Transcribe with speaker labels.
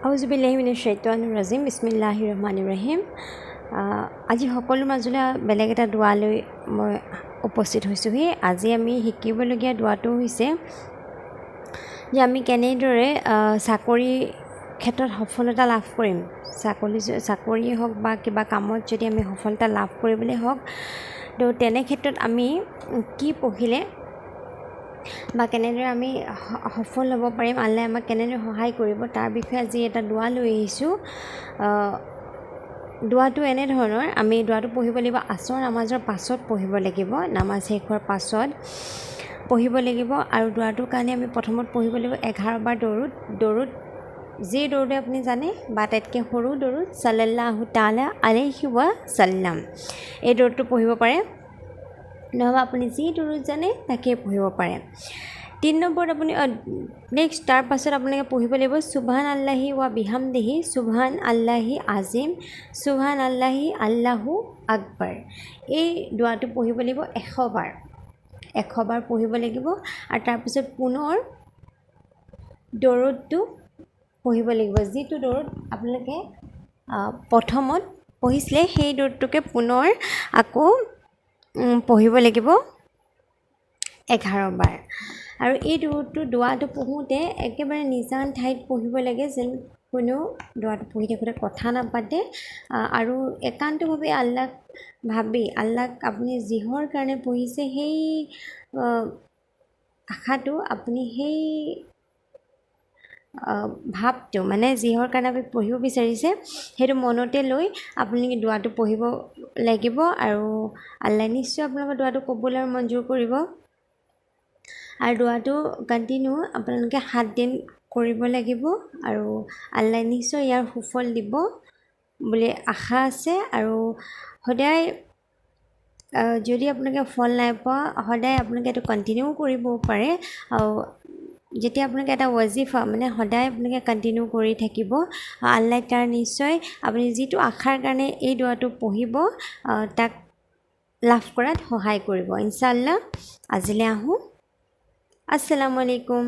Speaker 1: আউজুবিল্লাহি মিনাশ শ্বাইতানিৰ ৰাজিম। বিছমিল্লাহিৰ ৰহমানিৰ ৰহিম। আজি সকলো মাজলৈ বেলেগ এটা দোৱা লৈ মই উপস্থিত হৈছোঁহি। আজি আমি শিকিবলগীয়া দোৱাটো হৈছে যে আমি কেনেদৰে চাকৰি ক্ষেত্ৰত সফলতা লাভ কৰিম। চাকৰিয়ে হওক বা কিবা কামত যদি আমি সফলতা লাভ কৰিবলৈ হওক, তো তেনে ক্ষেত্ৰত আমি কি পঢ়িলে বা কেনেদৰে আমি সফল হ'ব পাৰিম, আল্লাই আমাক কেনেদৰে সহায় কৰিব, তাৰ বিষয়ে আজি এটা দোৱা লৈ আহিছোঁ। দোৱাটো এনেধৰণৰ, আমি দোৱাটো পঢ়িব লাগিব আচৰ নামাজৰ পাছত পঢ়িব লাগিব, নামাজ শেষ হোৱাৰ পাছত পঢ়িব লাগিব। আৰু দোৱাটোৰ কাৰণে আমি প্ৰথমত পঢ়িব লাগিব 11 বাৰ দৰুদ। দৰুদ যি দৰুদে আপুনি জানে বা আটাইতকৈ সৰু দৰুদ চাল্লাল্লাহু তালা আলাইহি ৱা চাল্লাম, এই দৰুদটো পঢ়িব পাৰে, নহ'বা আপুনি যি দৰুদ জানে তাকেই পঢ়িব পাৰে। 3 নম্বৰত আপুনি নেক্সট, তাৰ পাছত আপোনালোকে পঢ়িব লাগিব সুবহান আল্লাহি ৱা বিহামদিহি সুবহান আল্লাহি আজিম সুবহান আল্লাহি আল্লাহু আকবৰ। এই দোৱাটো পঢ়িব লাগিব 100 বাৰ, 100 বাৰ পঢ়িব লাগিব। আৰু তাৰপিছত পুনৰ দৰুদটো পঢ়িব লাগিব। যিটো দৰুদ আপোনালোকে প্ৰথমত পঢ়িছিলে, সেই দৰুদটোকে পুনৰ আকৌ পঢ়িব লাগিব 11 বাৰ। আৰু এই দৰুদটো, দোৱাটো পঢ়োঁতে একেবাৰে নিজান ঠাইত পঢ়িব লাগে, যেন কোনেও দোৱাটো পঢ়ি থাকোঁতে কথা নাপাতে। আৰু একান্তভাৱে আল্লাক ভাবি, আল্লাক আপুনি যিহৰ কাৰণে পঢ়িছে, সেই আশাটো আপুনি, সেই ভাৱটো, মানে যিহৰ কাৰণে আপুনি পঢ়িব বিচাৰিছে, সেইটো মনতে লৈ আপুনি দোৱাটো পঢ়িব লাগিব। আৰু আল্লাই নিশ্চয় আপোনালোকৰ দোৱাটো কবুল আৰু মঞ্জুৰ কৰিব। আৰু দোৱাটো কণ্টিনিউ আপোনালোকে 7 দিন কৰিব লাগিব আৰু আল্লাই নিশ্চয় ইয়াৰ সুফল দিব বুলি আশা আছে। আৰু সদায় যদি আপোনালোকে ফল নাই পোৱা, সদায় আপোনালোকে এইটো কণ্টিনিউ কৰিব পাৰে। আৰু যেতিয়া আপোনালোকে এটা ৱাজিফা, মানে সদায় আপোনালোকে কণ্টিনিউ কৰি থাকিব, আল্লাই তাৰ নিশ্চয় আপুনি যিটো আশাৰ কাৰণে এই দোৱাটো পঢ়িব, তাক লাভ কৰাত সহায় কৰিব ইনশাআল্লাহ। আজিলৈ আহোঁ। আসসালামু আলাইকুম।